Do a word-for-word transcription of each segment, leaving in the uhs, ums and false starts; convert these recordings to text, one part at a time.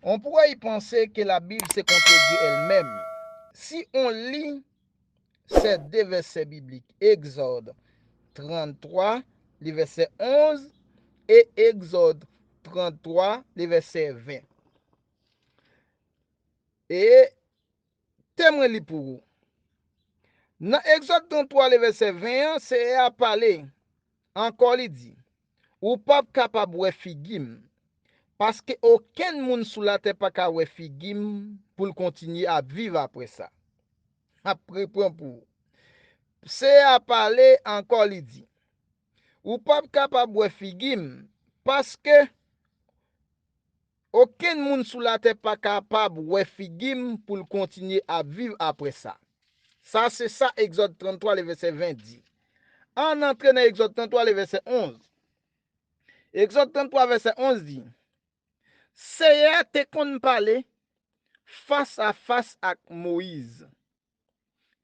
On pourrait y penser que la Bible se contredit elle-même. Si on lit ces deux versets bibliques, Exode trente-trois, le verset onze, et Exode trente-trois, le verset vingt. E te mwen li pou ou. Nan Egzòd trannntwa, le vèsè ven an, Seyè a pale ankò, li di, ou p ap kapab wè figi m, paske okenn moun sou latè pa ka wè figi m pou l kontinye ap viv apre sa. M ap reprann pou ou. Seyè a pale ankò, li di, ou p ap kapab wè figi m, paske okenn moun sou latè pa kapab wè figi m pou l kontinye ap viv apre sa. Sa se sa Egzòd trannntwa, le vèsè ven di. Ann antre nan Egzòd trannntwa, le vèsè onz. Egzòd trannntwa, vèsè onz di, Seyè a te konn pale fas a fas ak Moyiz.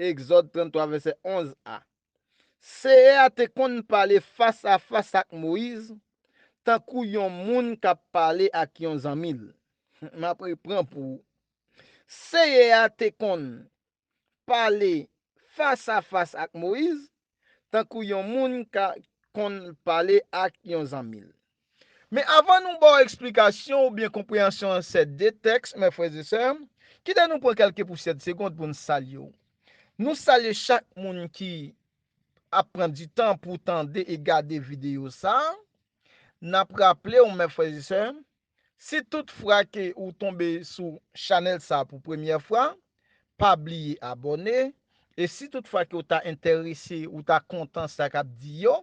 Egzòd trannntwa, vèsè onz a. Seyè a te konn pale fas a fas ak Moyiz, tankou yon moun k ap pale ak yon zanmi l. M ap reprann pou ou. Seyè a te konn pale fas a fas ak Moyiz, tankou yon moun ka konn pale ak yon zanmi l. Men avan nou ba w eksplikasyon oubyen konpreyansyon sèt de tèks, mè frè e sè, kite nou pran kèlke pousyèt segonn pou n salye w. Nou salye chak moun ki ap pran di tan pou tande e gade videyo sa a. N ap raple w, mè frè e sè, si tout fwa ke ou tonbe sou chanèl sa a pou premyè fwa, pa bliye abòne. E si tout fwa ke w ta enterese, ou ta kontan sa k ap di yo,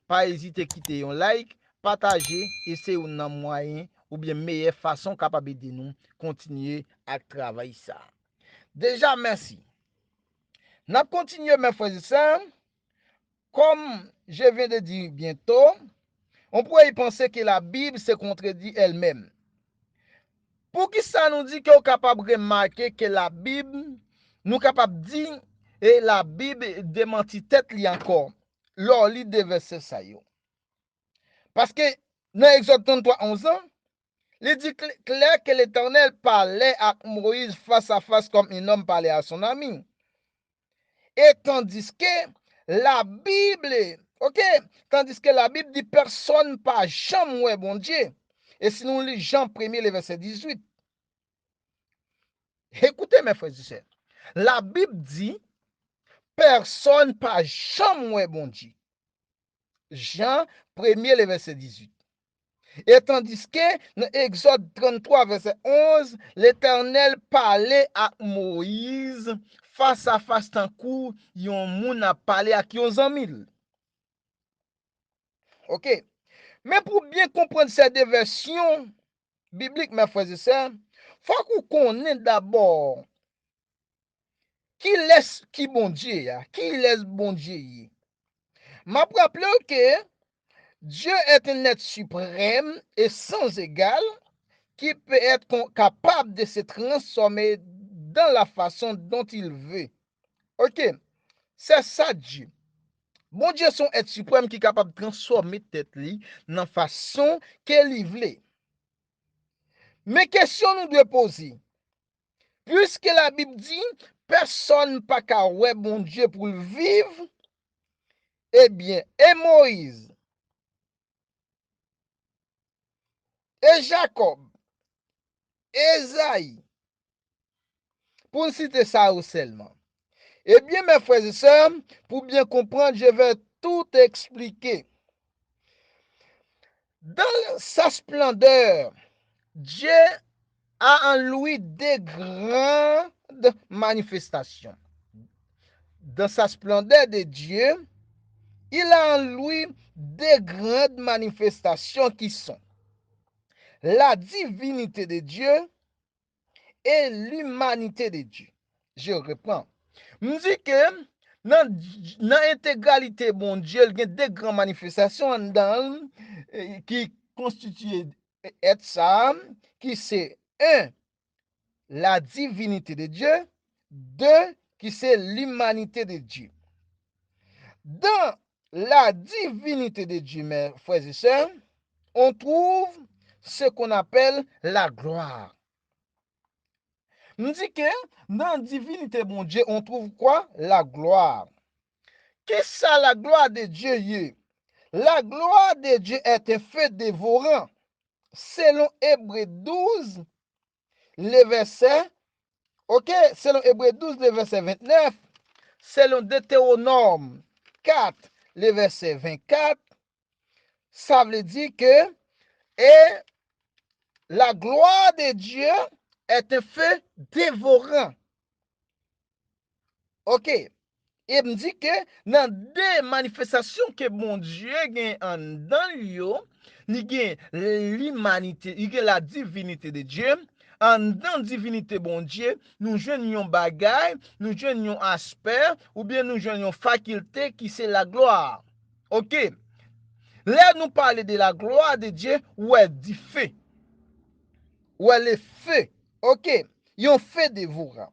pa ezite kite yon like, pataje, e se youn nan mwayen oubyen meyè fason w kapab ede nou kontinye ak travay sa a. Deja, mèsi. N ap kontinye, mè frè e sè. Comme je viens de dire bientôt, on pourrait y penser que la Bible se contredit elle-même. Poukisa nou di ke w kapab remake ke Labib, nou kapab di, e Labib demanti tèt li ankò, lè w li de vèsè sa yo? Paske nan Egzòd trannntwa onz an, li di klè ke Letènèl pale ak Moyiz fas a fas kòm un homme parle à son ami. E tandiske Labib, oke, tandiske Labib di pèsonn pa janm wè Bondye. E si nou li Jan premye, le vèsè dizuit, ekoute, mè frè e sè, Labib di pèsonn pa janm wè Bondye. Jan premye, le vèsè dizuit. E tandiske nan Egzòd trannntwa, vèsè onz, Letènèl pale ak Moyiz fas a fas tankou yon moun ap pale ak yon zanmi l. Oke. Men pou byen konprann sèt de vèsyon biblik, mè frè e sè, fòk ou konnen dabò kilès ki Bondye a, kilès Bondye ye. M ap raple w ke Dieu est un être suprême et sans égal qui peut être con- capable de se transformer dans la façon dont il veut. Ok, c'est ça Dieu. Bondye se yon èt siprèm ki kapab transfòme tèt li nan fason ke li vle. Men kesyon nou dwe poze, piske Labib di pèsonn pa ka wè Bondye pou l viv, ebyen, e Moyiz, e Jakòb, e Ezayi, pou n site sa yo sèlman. Ebyen, mè frè e sè, pou byen konprann, je vais tout expliquer. Dans sa splendeur, Dieu a en lui de grandes manifestations. Dans sa splendeur de Dieu, il a en lui de grandes manifestations qui sont la divinité de Dieu et l'humanité de Dieu. Je reprends. M di ke nan, nan entegralite Bondye, l gen de gran manifestasyon anndan l, eh, ki konstitiye èt sa a, ki se, un, la divinité de Dieu, deux, ki se l'humanité de Dieu. Dans la divinité de Dieu, mes frères et sœurs, on trouve ce qu'on appelle la gloire. M di ke nan divinite Bondye, on trouve kwa? La glwa. Kisa la glwa de Dye ye? La glwa de Dye est un feu dévorant. Selon Ebre douz, le vèsè, ok, selon Ebre douz, le vèsè ventnèf, selon Detewonòm kat, le vèsè vennkat, sa vle di ke, et la gloire de Dieu est un feu dévorant. Ok. E m di ke nan de manifestasyon ke Bondye gen anndan l yo, li gen limanite, li gen la divinite de Dye. Anndan divinite Bondye, nou jwenn yon bagay, nou jwenn yon aspè, oubyen nou jwenn yon fakilte ki se la glwa. Ok. Lè nou pale de la glwa de Dye, ou wè dife. Ou wè le feu. Ok. Yon feu dévorant.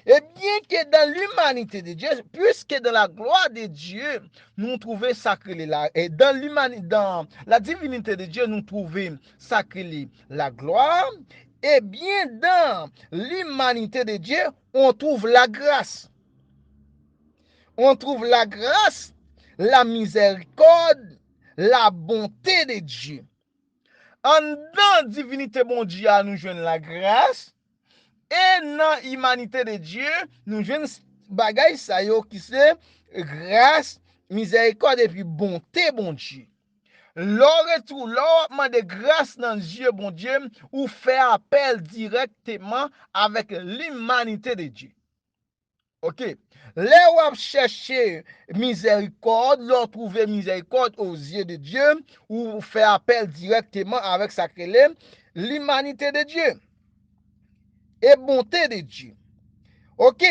E byen ke dan limanite de Dye, puiske dan la glwa de Dye, nou twouve sa k rele la, e dan limani-, dan la divinite de Dye, nou twouve sa k rele la glwa, e byen dan limanite de Dye, on trouve la grâce. On trouve la grâce, la miséricorde, la bonté de Dieu. Anndan divinite Bondye a, nou jwenn lagras, e nan imanite de Dye, nou jwenn s-, bagay sa yo ki se gras, mizèrikòd epi bonte Bondye. Lè w retou-, lè w ap mande gras nan zye Bondye, ou fè apèl dirèkteman avèk limanite de Dye. Ok. Lè w ap chèche mizèrikòd, lè w twouve mizèrikòd aux yeux de Dieu, ou fè apèl dirèkteman avèk sa k rele limanite de Dye e bonte de Dye. Ok.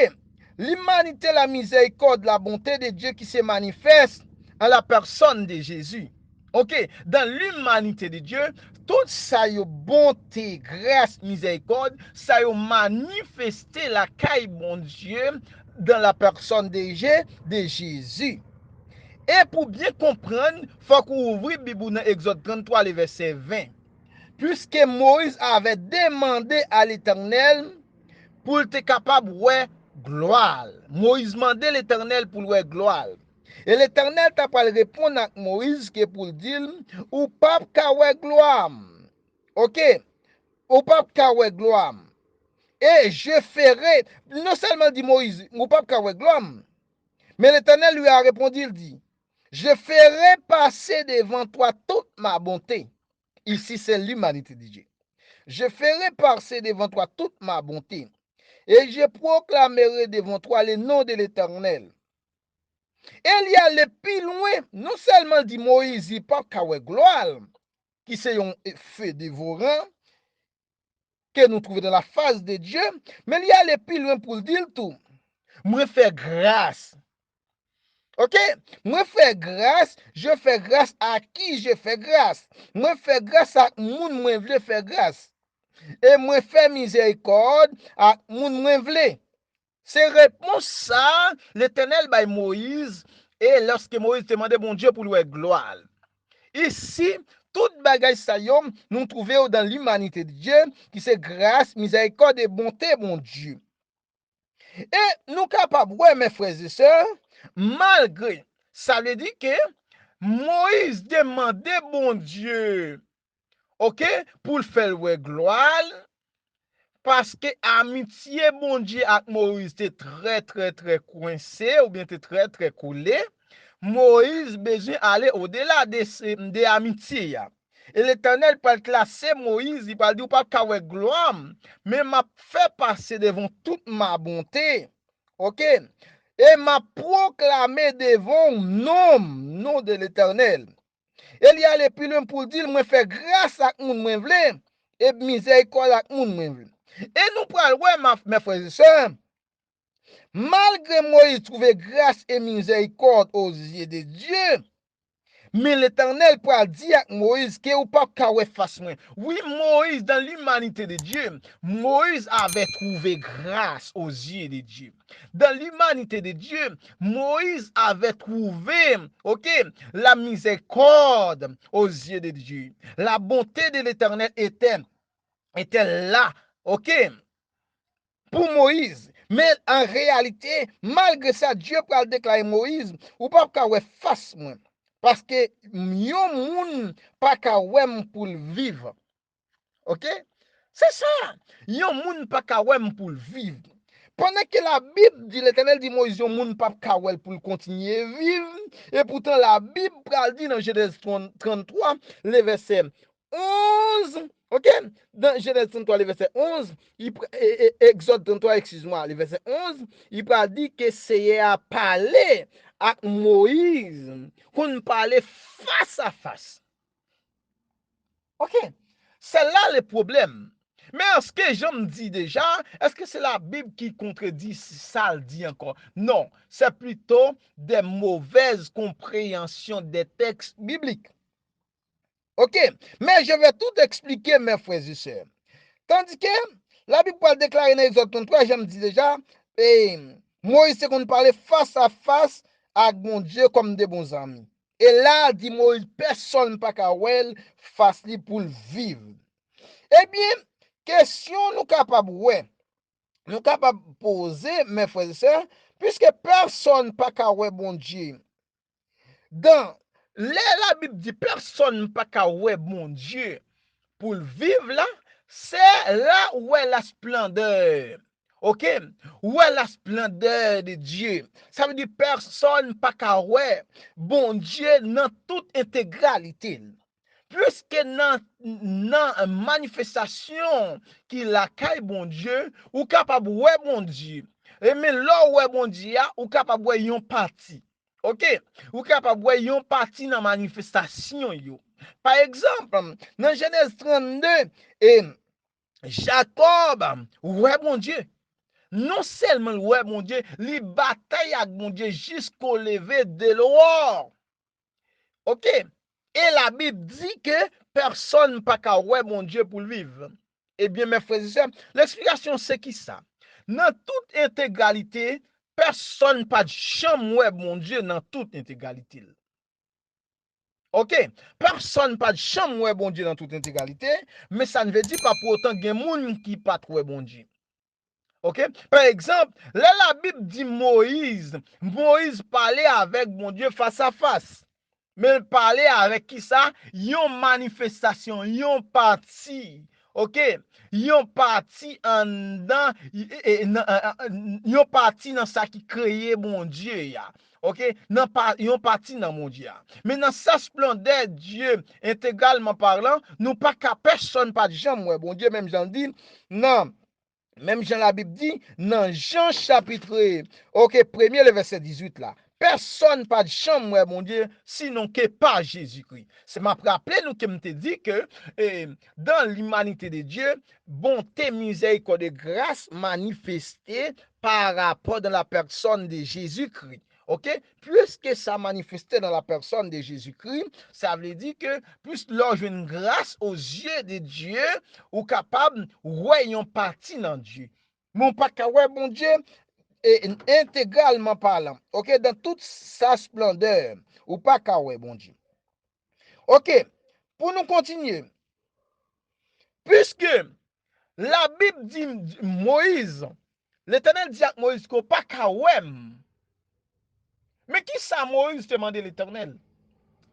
Limanite, la miséricorde, la bonté de Dieu qui se manifeste en la personne de Jésus. Ok, dan limanite de Dye, tout sa yo, bonte, gras, mizèrikòd, sa yo manifeste lakay Bondye dan la pèsòn de Je-, de Jezi. E pou byen konprann, fòk ou ouvri Bib ou nan Egzòd tranntwa, le vèsè ven. Puisque Moïse avait demandé à l'Éternel pou l te kapab wè glwa l. Moyiz mande Letènèl pou l wè glwa l. E Letènèl ta pral reponn ak Moyiz ke pou l di l, ou p ap ka wè glwa m. Ok? Ou p ap ka wè glwa m. E je ferai, non sèlman l di Moyiz, ou p ap ka wè glwa m, men Letènèl lui a répondu, il dit, je ferai passer devant toi toute ma bonté. Ici, c'est l'humanité de Dieu. Je ferai passer devant toi toute ma bonté, et je proclamerai devant toi le nom de l'Éternel. E li ale pi lwen, non sèlman l di Moyiz li p ap ka wè glwa l, ki se yon feu dévorant ke nou twouve dans la face de Dieu, men li ale pi lwen pou l di l tou, mwen fè gras. Ok? Mwen fè gras, je fais grâce à qui je fais grâce. Mwen fè gras ak moun mwen vle fè gras. E mwen fè mizèrikòd ak moun mwen vle. Se repons sa Letènèl bay Moyiz, e lòske Moyiz te mande Bondye pou l wè glwa l. Isi, tout bagay sa yo, nou twouve yo dan limanite de Dye, ki se gras, mizèrikòd e bonte Bondye. E nou kapab wè, mes frères et sœurs, malgre, sa vle di ke Moyiz te mande Bondye, ok, pou l fè l wè glwa l, paske amitye Bondye ak Moyiz te trè, trè, trè kwense, oubyen te trè, trè kole, Moyiz bezwen ale odela de, de amitye a. E Letènèl pral klase Moyiz, li pral di, ou p ap ka wè glwa m, men m ap fè pase devan tout ma bonte. Ok? E m ap pwoklame devan w non m, non de Letènèl. E li ale pi lwen pou l di l, mwen fè gras ak moun mwen vle, e mizèrikòd ak moun mwen vle. E nou pral wè, ma, mes frères et sœurs, malgre Moyiz twouve gras e mizèrikòd aux yeux de Dieu, men Letènèl pral di ak Moyiz ke ou p ap ka wè fas mwen. Wi, Moyiz, dans l'humanité de Dieu, Moïse avait trouvé grâce aux yeux de Dieu. Dans l'humanité de Dieu, Moïse avait trouvé, ok, la miséricorde aux yeux de Dieu. La bonté de l'Éternel était, était là, ok. pou Moyiz. Men an reyalite, malgre sa, Dye pral deklare Moyiz, ou p ap ka wè fas mwen. Paske yon moun pa ka wè m pou l viv. Oke? Se sa. Yon moun pa ka wè m pou l viv. Pandan ke Labib di, Letènèl di Moyiz, yon moun p ap ka wè l pou l kontinye viv. Epoutan, Labib pral di nan Jenèz tranntwa, le vèsè onz, oke? Nan Jenèz tranntwa, le vèsè onz, li pra- e- e- Egzòd tranntwa, eskiz mwa, le vèsè onz, li pral di ke Seyè a pale ak Moyiz, konn pale fas a fas. Oke? Se la le pwoblèm. Men èske, jan m di deja, èske se Labib ki kontredi sa l di ankò? Non, c'est plutôt des mauvaises compréhensions des textes bibliques. Oke? Mais je vais tout expliquer, mes frères et sœurs. Tandis que Labib pral deklare nan Egzòd tranntwa, jan m di deja, e Moyiz te konn pale fas a fas ak Bondye kòm de bon zanmi. E la, di Moyiz, pèsonn pa ka wè l fas li pou l viv. Ebyen, kesyon nou kapab wè, nou kapab poze, mes frères et sœurs, piske pèsonn pa ka wè Bondye. Dan, lè Labib di pèsonn pa ka wè Bondye pou l viv la, se la ou wè la splendè. Oke? Ou wè la splendè de Dye. Sa vle di pèsonn pa ka wè Bondye nan tout entegralite l. Piske nan, nan manifestasyon ki lakay Bondye, ou kapab wè Bondye. E men lè w wè Bondye a, ou kapab wè yon pati. Oke? Ou kapab wè yon pati nan manifestasyon yo. Pa egzanp, nan Jenèz trannde, e Jakòb wè Bondye. Non sèlman l wè Bondye, li batay ak Bondye jisko leve de lwa. Oke? E Labib di ke pèsonn pa ka wè Bondye pou l viv. Ebyen, mes frères et sœurs, leksplikasyon se kisa? Nan tout entegralite, pèsonn pa t janm wè Bondye nan tout entegralite l. Oke? Pèsonn pa t janm wè Bondye nan tout entegralite, men sa n vle di pa pou otan gen moun ki pa t wè Bondye. Oke? Pa egzanp, lè Labib di Moyiz, Moyiz pale avèk Bondye fas a fas. Men l pale avèk kisa? Yon manifestasyon, yon pati. Oke? Yon pati anndan, e- e- e- nan- a- a- yon pati nan sa ki kreye Bondye a. Oke? Nan pa- yon pati nan Bondye a. Men nan sa splendè Dye, entegralman palan, nou pa ka, pèsonn pa t janm wè Bondye, menm jan l di nan Menm jan Labib di nan Jan chapit, oke, premye, le vèsè dizuit la, pèsonn pa t janm wè Bondye sinon ke pa Jezikri. Se m ap raple nou ke m te di ke, e, dans l'humanité de Dieu, bonté, miséricorde et grâce manifestées par rapport dans la personne de Jésus-Christ. Oke? Puiske sa manifeste dans la personne de Jésus-Christ, sa vle di ke plis lè w jwenn gras aux yeux de Dieu, ou kapab wè yon pati nan Dye. Men w pa ka wè Bondye, e, entegralman palan. Oke? Dans toute sa splendeur, ou pa ka wè Bondye. Oke, pou nou kontinye. Piske Labib di Moyiz, Letènèl di ak Moyiz ke w pa ka wè m. Men kisa Moyiz te mande Letènèl?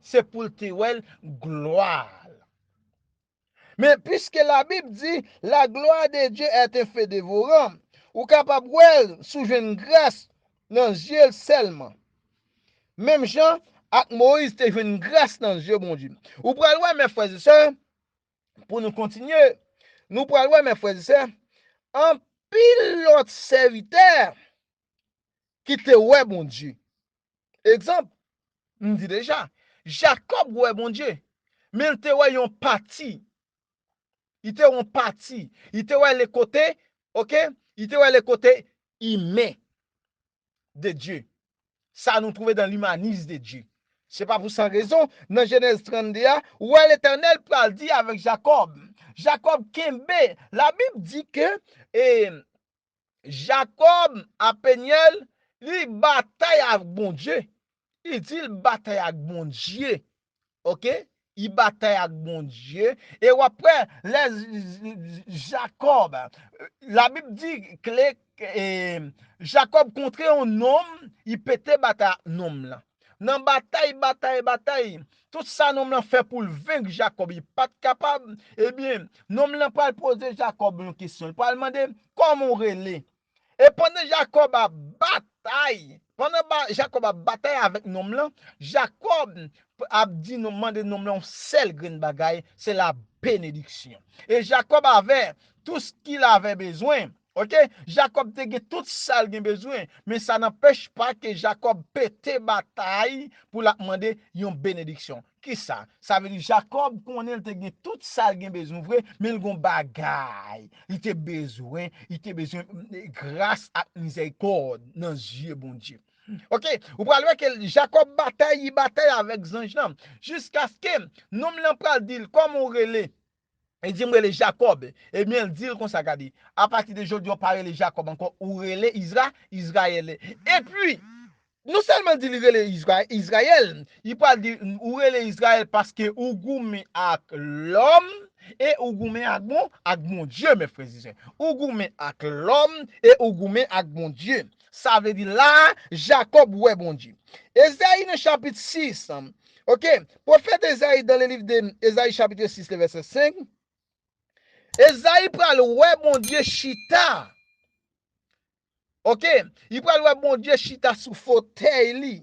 Se pou l te wè l glwa l. Men piske Labib di, la gloire de Dieu est un feu dévorant, ou kapab wè l si w jwenn gras nan zye l sèlman. Menm jan ak Moyiz te jwenn gras nan zye Bondye. Ou pral wè, mes frères et sœurs, pou nou kontinye, nou pral wè, mes frères et sœurs, anpil lòt sèvitè ki te wè Bondye. Egzanp, m di deja, Jakòb wè Bondye, men l te wè yon pati. Li te wè yon pati. Li te wè le kote, oke? Li te wè le kote imen de Dye. Sa nou twouve dans l'humanisme de Dieu. Se pa pou san rezon, nan Jenèz trannde a, ou wè Letènèl pral di avèk Jakòb. Jakòb kenbe. Labib di ke, e, Jakòb a Penyèl, li batay ak Bondye. Li di l batay ak Bondye. Oke? li batay ak Bondye. E w ap wè, lè J-, J-, J-, Jakòb, Labib di kle, e, Jakòb kontre yon nonm, li pete batay ak nonm lan. Nan batay, batay, batay, tout sa nonm lan fè pou l venk Jakòb, li pa t kapab. Ebyen, nonm lan pral poze Jakòb yon kesyon. Li pral mande, "Kòman w rele?" E pandan Jakòb ap batay, pandan ba, Jakòb ap batay avèk nonm lan, Jakòb ap di nonm, mande nonm lan yon sèl grenn bagay, se la benediksyon. E Jakòb avè tout ce qu'il avait besoin. Oke? Jakòb te gen tout sa l gen bezwen, men sa n'empêche pas ke Jakòb pete batay pou l ap mande yon benediksyon. Kisa? Sa vle di Jakòb konnen l te gen tout sa l gen bezwen vre, men l gon bagay li te bezwen, li te bezwen, mm, gras ak mizèrikòd nan zye Bondye. Oke, ou pral wè ke Jakòb batay, li batay avèk zanj lan, jiskaske nonm lan pral di l, "Kòman w rele?" E di, "M rele Jakòb." Ebyen, l di l konsa, gade, "Apati de jodi a, w pa rele Jakòb ankò, ou rele Izra-, Izrayèl." Epi, non sèlman l di l rele Izra-, Izrayèl, li pral di, "Ou rele Izrayèl paske ou goumen ak lòm e ou goumen ak Bon-, ak Bondye, mè frè e sè. Ou goumen ak lòm e ou goumen ak Bondye." Sa vle di la, Jakòb wè Bondye. Ezayi nan chapit sis, oke, pwofèt Ezayi, dans le livre de Ezayi, chapitre six, le verset cinq, Ezayi pral wè Bondye chita. Oke, li pral wè Bondye chita sou fotèy li.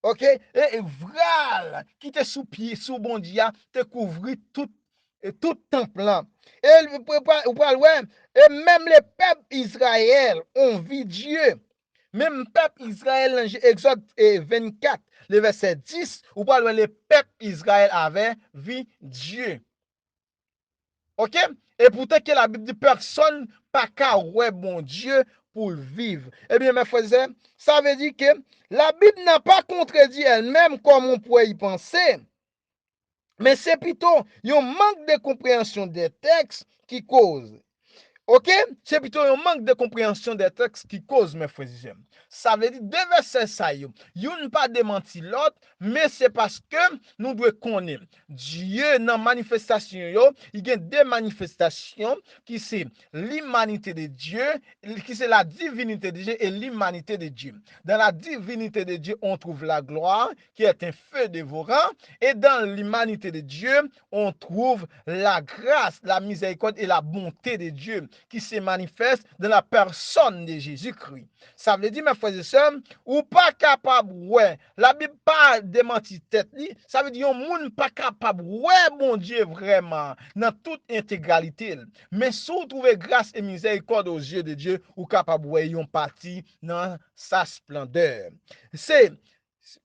Oke, e, e vral ki te sou pye, sou Bondye a, te kouvri tout, e tout tanp lan. E l, ou pral, ou pral wè, e menm le pèp Izrayèl anvi Dye. Menm pèp Izrayèl nan Egzòd, e, vennkat, le vèsè dis, ou pral wè le pèp Izrayèl avè vi Dye. Oke? E poutan ke Labib di pèsonn pa ka wè Bondye pou l viv. Ebyen, mè frè e sè, sa vle di ke Labib n'a pas contredit elle-même comme on pourrait y penser, mais c'est plutôt yon manque de compréhension des textes qui cause. Oke? Se pito yon mank de konpreyansyon de tèks ki koz, mè frè e sè. Sa vle di, de vèsè sa yo, youn pa demanti lòt, men se paske nou dwe konnen Dye nan manifestasyon yo, li gen de manifestasyon ki se limanite de Dye, ki se la divinite de Dye e limanite de Dye. Dans la divinité de Dieu, on trouve la gloire, qui est un feu dévorant, et dans l'humanité de Dieu, on trouve la grâce, la miséricorde et la bonté de Dieu qui se manifeste dans la personne de Jésus-Christ. Sa vle di, mè frè e sè, ou pa kapab wè, Labib pa demanti tèt li, sa vle di yon moun pa kapab wè Bondye vrèman nan tout entegralite l. Men si w twouve gras e mizèrikòd aux yeux de Dieu, ou kapab wè yon pati nan sa splendeur. Se,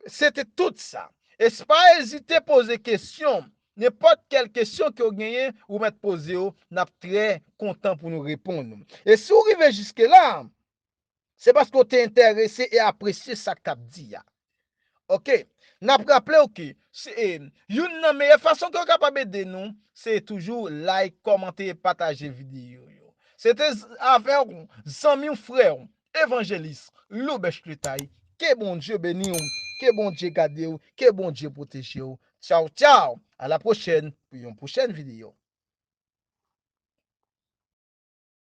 se te tout sa. E pa ezite poze kesyon. Nenpòt kèl kesyon ke w genyen, ou mèt poze yo, n ap trè kontan pou nou reponn ou. E si w rive jiske la, se paske w te enterese e apresye sa k t ap di a. Oke? N ap raple w ke se, e, youn nan meyè fason ke w kapab ede nou, se toujou like, kòmante e pataje videyo yo. Se te z-, avè w, zanmi w, frè w, evanjelis Lou Bèch Letay. Ke Bondye beni w, ke Bondye gade w, ke Bondye pwoteje w. Tchaw, tchaw. A la pwochèn pou yon pwochèn videyo.